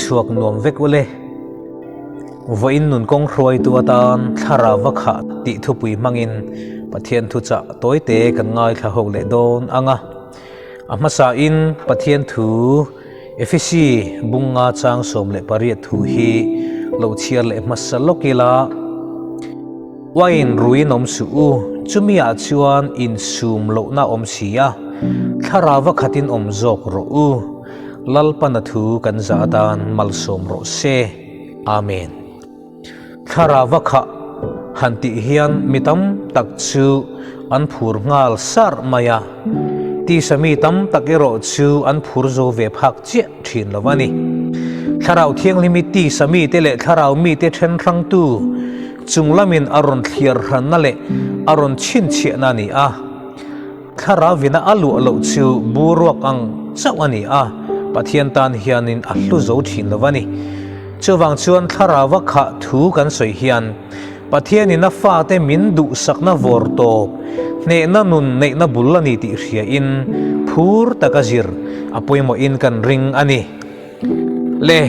chhuak nuam vek ule. Vawiin nun kawng hruaitu atan thlarau va khah tih thupui hmangin Pathian thuchah tawite kan ngaithla ho leh dawn ang a. A hmasain Pathian thu Efesi bunga chang 18 thu hi lo chhiar leh hmasa lawk ila. Wine ruiin awm suh u, chumi ah chuan insum lohna awm si a, thlarau va khatin awm zawk rawh u. Lalpana thu kan zah atan malsawm rawh se. Amen. Thlarau va khah han tih hian mi tam tak chu an phur nghal sar mai a, tisa mi tam tak erawh chu an phur zo ve phak chiah thin lo a ni. Thlarau Thianghlimi tisa mite leh thlarau mite then hrangtu chung lamin a rawn thliar hranna leh a rawn chhinchhiahna a ni a. Thlarau-ina a luah loh chu buruak ang chauh a ni a, Pathian tan hianin a hlu zo thin lo a ni. Chuvang chuan thlarau-a khah thu kan sawi hian Pathianin a fate min duhsakna vawr tawp, hnehna nun neihna bul a ni tih hriain phur taka zir a pawimawhin kan ring a ni. Le,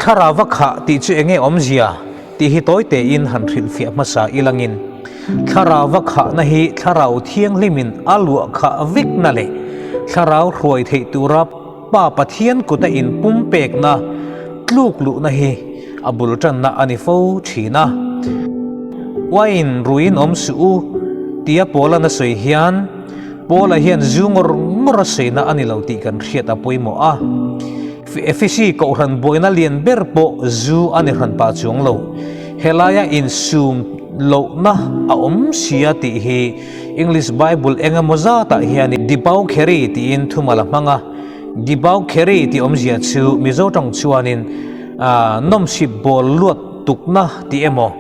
thlarau-a khah tih chu enge awmzia? Tih hi tawi tein han hrilhfiah hmasa ilangin, thlarau-a khahna hi thlarau thianghlimin a luah khah vekna leh thlarau hruai theih tura Pa Pathian kuta inpumpekna tluk luhna hi a bul tanna a ni fo thin a. Wine ruiin awm suh u tia Paula'n a sawi hian, Paula hian zu ngawr ngawr a sawina a ni lo tih kan hriat a pawimawh a. Efesi kohhran buaina lian ber pawh zu a ni hran pah chuang lo. Helaia insum lohna a awm sia tih hi English Bible eng emaw zatah hian debauchery tiin thumal a hmang a. Debauchery tih awmzia chu Mizo tawng chuanin nawmsip bawl luat tukna tih emaw,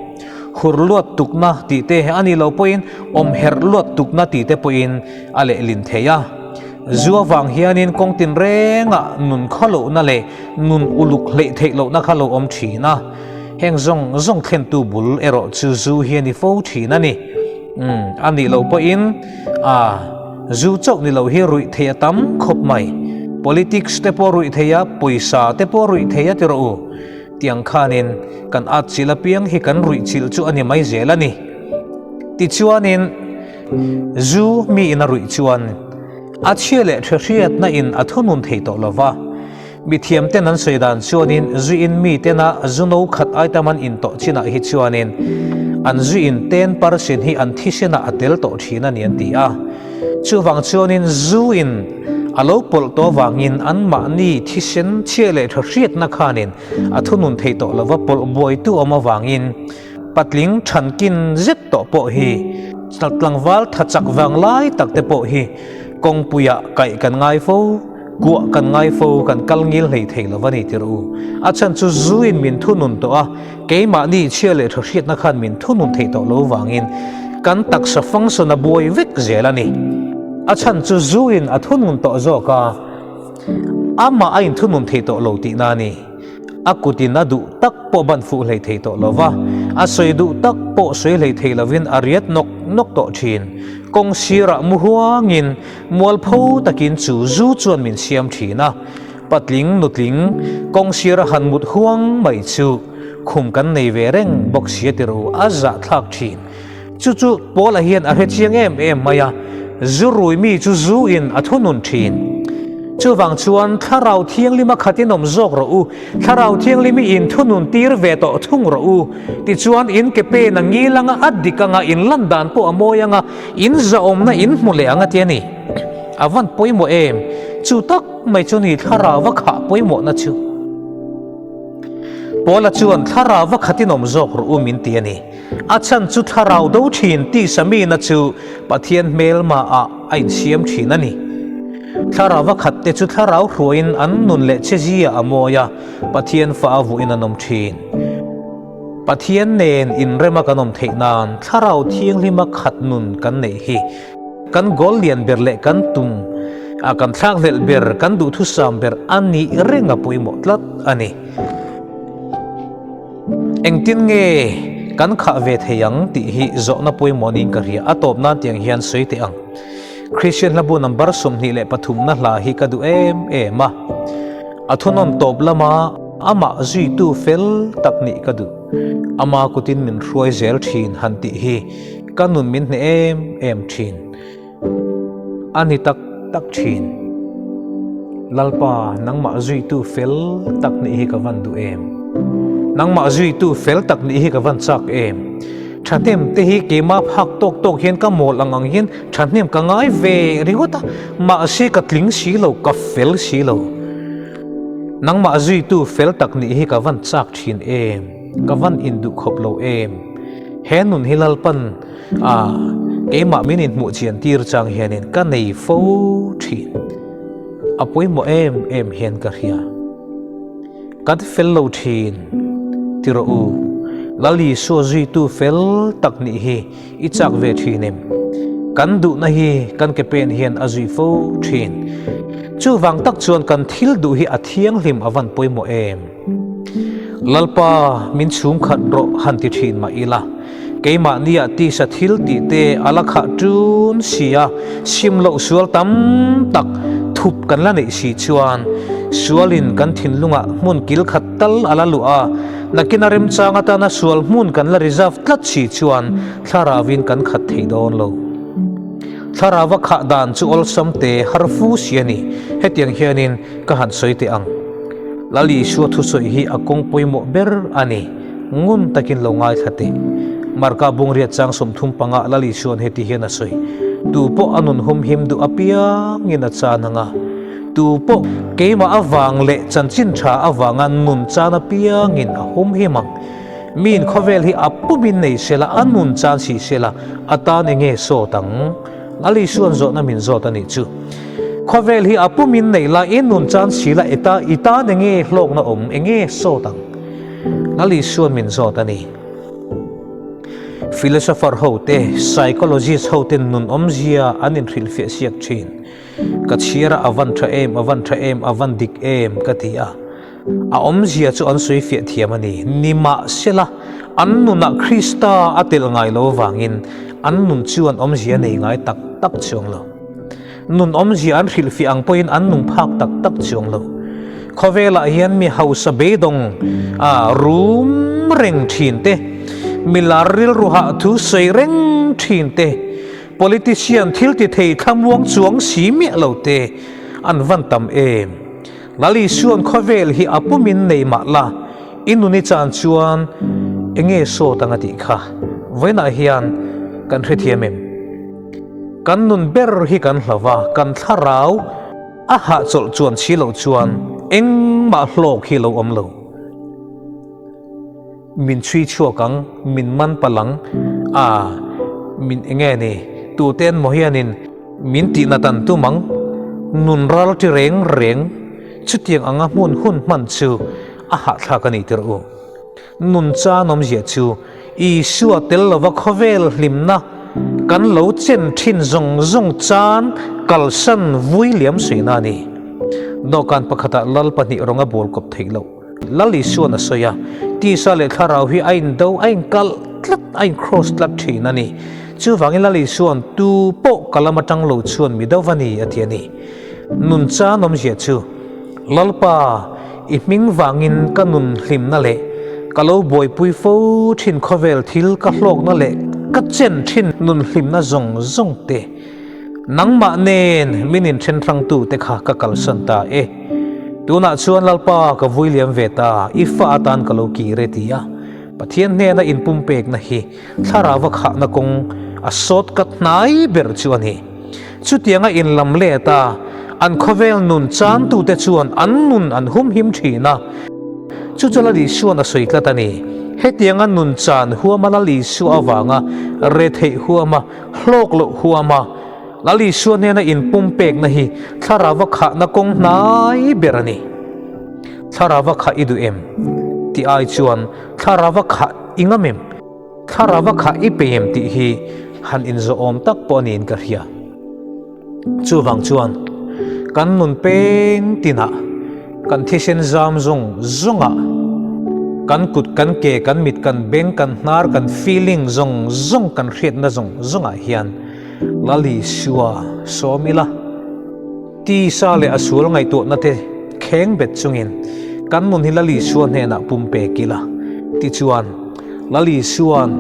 hur luat tukna tih te a nih loh pawhin awmherh luat tukna tih te pawhin a lehlin thei a. Zu avang hianin kawng tinrengah nun kha lohna leh nun uluk hleih theih lohna kha lo awm thin a, heng zawng zawng thlentu bul erawh chu zu hi a ni fo thin a ni. Umm, a nih loh pawhin a zu chauh ni lo hi ruih theih a tam khawp mai. Politics te pawh ruih theih a, pawisa te pawh ruih theih a ti rawh u. Tiang khanin kan at chilh apiang hi kan ruih chilh chu a ni mai zel a ni. Tichuanin. Zu mi in a ruih chuan a chhia leh tha hriatna in a thunun thei tawh lo va. Mithiam ten an sawi dan chuanin zu in mi tena zu no khat aitam an in tawh chinah hi chuanin an zu in 10% hi an thisenah a tel tawh thin a ni an ti a. Chuvang chuanin zu in a lo pawlh tawh avangin anmahni thisen chhia leh tha hriatna khanin a thunun thei tawh lo va, pawlh buaitu awm avangin Patling thankin zet tawh pawh hi tlangval tha chak vang lai tak te pawh hi kawngpuiah kaih kan ngai fo, kuah kan ngai fo, kan kal ngil hlei thei lo va ni tir u. A chhan chu zuin min thunun tawh a, keimahni chhia leh tha hriatna khan min thunun thei tawh lo vangin kan taksa function a buai vek zel a ni. A chhan chu zuin a thunun tawh zawk a, amah a inthunun thei tawh lo tihna a ni. A kutin a duh tak pawh ban fuh hlei thei tawh lo va, a sawi duh tak pawh sawi hlei thei lovin a riat nawk nawk tawh thin. Kawng sirah mu huangin mualpho takin chu zu chuan min siam thin a. Patling nutling kawng sira han mut huang mai chu khum kan nei ve reng bawk sia ti ru a zahthlak thin. Chu chu Paula hian a hre chiang em em mai a, zu rui mi chu zu in a thunun thin. Chuvang chuan Thlarau Thianghlima khatin awm zawk rawh u, Thlarau Thianghlimi in thunun tir ve tawh thung rawh u. Tichuan in ke pen a ngil anga, a dik anga, in lan dan pawh a mawi anga, in zahawmna in hmu leh ang a ti a ni. A van pawimawh em? Chu tak mai chu ni Thlarau va khah pawimawhna chu. Paula chuan Thlarau va khatin awm zawk rawh u min ti a ni. A chhan chu thlarau do thin tisa mina chu Pathian hmelma ah a insiam thin a ni. Thlarau a khat te chu thlarau hruaiin an nun leh chezia a mawi a, Pathian fa a vuahin an awm thin. Pathian nen inrema kan awm theih nan thlarau thianghlima khat nun kan neih hi kan goal lian ber leh kan tum a kan thlakhlelh ber, kan duhthusam ber a nih reng a pawimawh tlat a ni. Engtin nge kan khah ve thei ang tih hi zawhna pawimawh niin ka hria. A tawp nan tiang hian sawi teh ang. Kristian hlabu number 23 na hla hi ka duh em em a. A thunawn tawp lama amah zuitu fel tak nih ka duh. Ama kutin min hruai zel thin han tih hi ka nun min hneh em em thin. A ni tak tak thin. Lalpa, nangmah zuitu fel tak nih hi ka van duh em? Nangmah zuitu fel tak nih hi ka van chak em? Thahnem te hi keimah phak tawk tawk hian ka mawl ang ang hian thahnem ka ngai ve ringawt a, mahse ka tling si lo, ka fel si lo. Nangmah zuitu fel tak nih hi ka van chak thin em? Ka van induh khawp lo em? He nun hi Lalpan A, keimah min inhmuh chian tir chang hianin ka nei fo thin. A pawimawh em em hian ka hria. Kan fel lo thin, ti rawh u. Lal Isua zuitu fel tak nih hi i chak ve thin em? Kan duhna hi kan ke pen hian a zui fo thin. Chuvang tak chuan kan thil duh hi a thianghlim a van pawimawh em? Lalpa min chhungkhat rawh han ti thin mah ila. Keimahnia tisa thil tih te a la khah ṭun si a, sim loh sual tam tak thup kan la neih si chuan sualin kan thinlungah hmun kil khat tal a la luh a, nakin a remchang atana sual hmun kan la reserve tlat si chuan thlarauvin kan khat thei dawn lo. Thlarauva khah dan chu awlsam te har fu si a ni. Hetiang hianin ka han sawi teh ang. Lal Isua thusawi hi a kawng pawimawh ber a ni. Ngun takin lo ngaithla teh. Marka bungriat chang 35 Lal Isua'n heti hian a sawi, Tu pawh a nun humhim duh apiangin a chan ang a, tu pawh keimah avang leh chanchin tha avanga nun chan apiangin a humhim ang. Miin khawvel hi a pumin nei sela, a nun chan si sela, a tan enge sawt ang? Lal Isua'n zawhna min zawt a nih chu. Khawvel hi a pumin nei la, i nun chan si la, i tan enge hlawkna awm, enge sawt ang? Lal Isua'n min zawt a ni. Philosopher ho te, psychologist ho ten nun awmzia an inhrilhfiah siak thin. Ka chhiar a, a van tha em, a van tha em, a van dik em ka ti a. A awmzia chu an sawifiah thiam a ni. Nimahsela, an nunah Krista a telh ngai lo avangin an nun chuan awmzia nei ngai tak tak chuang lo. Nun awmzia an hrilhfiah ang pawhin an nung phak tak tak chuang lo. Khawvelah hian mi hausa beidawng a rum reng thin te, mi lar rilru hah thu sawi reng thin te, politician thil ti thei thlamuang chuang si miah lo te an van tam em. Lal Isua'n khawvel hi a pumin nei mah la, i nun i chan chuan enge sawt ang a tih kha vawiinah hian kan hrethiam em? Kan nun ber hi kan hlo va, kan thlarau a hahchawlh chuan si loh chuan engmah hlawk hi lo awm lo. Min chhui chhuak ang, min man palh ang, a, min enge ni, tute an maw hianin min tihna tan tum ang, nun ral ti reng reng, chutiang anga hmun hun hman chu a hahthlak a ni tirh u. Nun chan awmzia chu Isua tel lova khawvel hlimna kan lo chen thin zawng zawng chan kalsan vui liam suihna a ni. Dawhkan pakhatah lal pahnih rawng a bawl kawp theih loh. Lal Isua'n a sawi a, tisa leh thlarau hi a indo, a inkalh tlat, a in-cross tlat thin a ni. Chuvangin Lal Isua'n tu pawh ka lam atang lo chuan mi deuh a ni a ti a ni. Nun chan awmzia chu Lalpa, i hming vangin ka nun hlimna leh ka lo buaipui fo thin khawvel thil ka hlawkna leh ka chen thin nun hlimna zawng zawng te nangmah nen min inthen hrangtu te kha ka kalsan ta e. Tunah chuan Lalpa ka vui liam ve ta, i fa atan ka lo kir e ti a Pathian hnena inpumpekna hi Thlarauva khahna kawng a sawt kat hnai ber chu a ni. Chutianga inlam let a, an khawvel nun chantute chuan an nun an humhim thin a. Chu chu Lal Isua'n a sawi tlat a ni. Hetianga nun chan huama Lal Isua avanga retheih huama, hlawk loh huama, Lal Isua hnena inpumpekna hi thlarauva khahna kawng hnai ber a ni. Thlarauva khah i duh em? Tih ai chuan thlarauva khah i ngam em? Thlarauva khah i pe em tih hi han inzawhawm tak pawh a niin ka hria. Chuvang chuan kan nun peng tinah kan thisen zam zawng zawngah kan kut kan ke kan mit kan beng kan hnar kan feeling zawng zawng kan hriatna zawng zawngah hian Lal Isua sawm ila tisa leh a sual ngaihtuahna te. kheng bet chungin kan nun hi Lal Isua hnenah pumpek ila. Tichuan, Lal Isua'n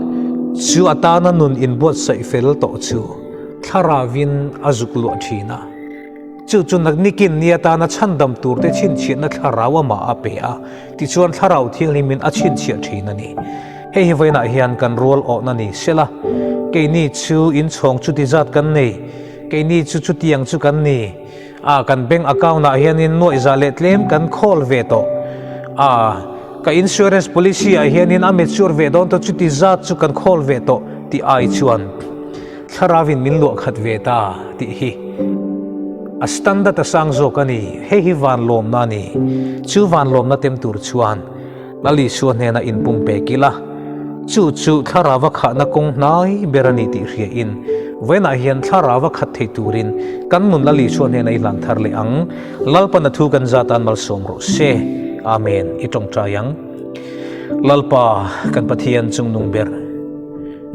chu atana nun inbuatsaih fel tawh chu Thlarauvin a zuk luah thin a. Chu chu naknikin ni atana chhandam turte chhinchhiahna Thlarau amah a pe a, tichuan Thlarau Thianghlimin a chhinchhiah thin a ni. Hei hi vawiinah hian kan rual awhna ni sela, keini chu inchhawng chuti zat kan nei, keini chu chutiang chu kan ni. A, kan bank account ah hianin nuaih zah leh tlem kan khawl ve tawh. A, ka insurance policy ah hianin a mature ve dawn tawh chuti zat chu kan khawl ve tawh tih ai chuan thlarauin min luah khat ve ta tih hi a standard a sang zawk a ni. Hei hi vanlawmna a ni. Chu vanlawmna tem tur chuan Lal Isua hnena inpumpek ila, chu chu thlarauva khahna kawng hnai ber a ni tih hriain, vawiinah hian thlarauva khat thei turin kan nun Lal Isua hnena i hlan thar leh ang. Lalpana thu kan zat an malsawm rawh se. Amen. I tawngtai ang. Lalpa, kan Pathian chungnung ber,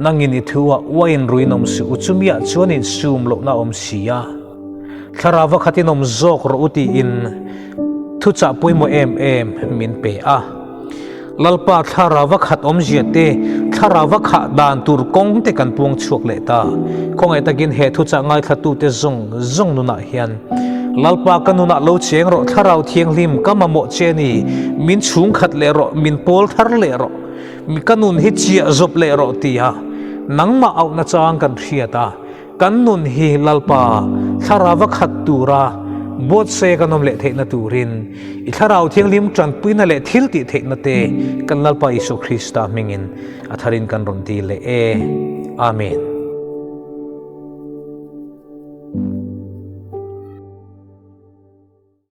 nangin i thu ah uain ruin awm suh u, chumiah chuan insum lohna awm si a. Thlarau va khatin awm zawk rawh u tiin thuchah pawimawh em em min pe a. Lalpa thlarau va khat awmzia te, thlarau va khah dan tur kawng te kan puang chhuak leh ta. Khawngaih takin he thuchah ngaithlatute zawng zawng nunah hian Lalpa ka nunah lo cheng rawh, thlarau thianghlim ka mamawh che ni, min chhungkhat leh rawh, min pawl thar leh rawh, ka nun hi chiah zawp leh rawh tia nangmah auhna chang kan hriat a. Kan nun hi Lalpa thlarau a khat tura buatsaia kan awm leh theihna turin i Thlarau Thianghlim tanpuina leh thil tih theihna te kan Lalpa Isua Krista hmingin a tharin kan rawn dil leh e. Amen.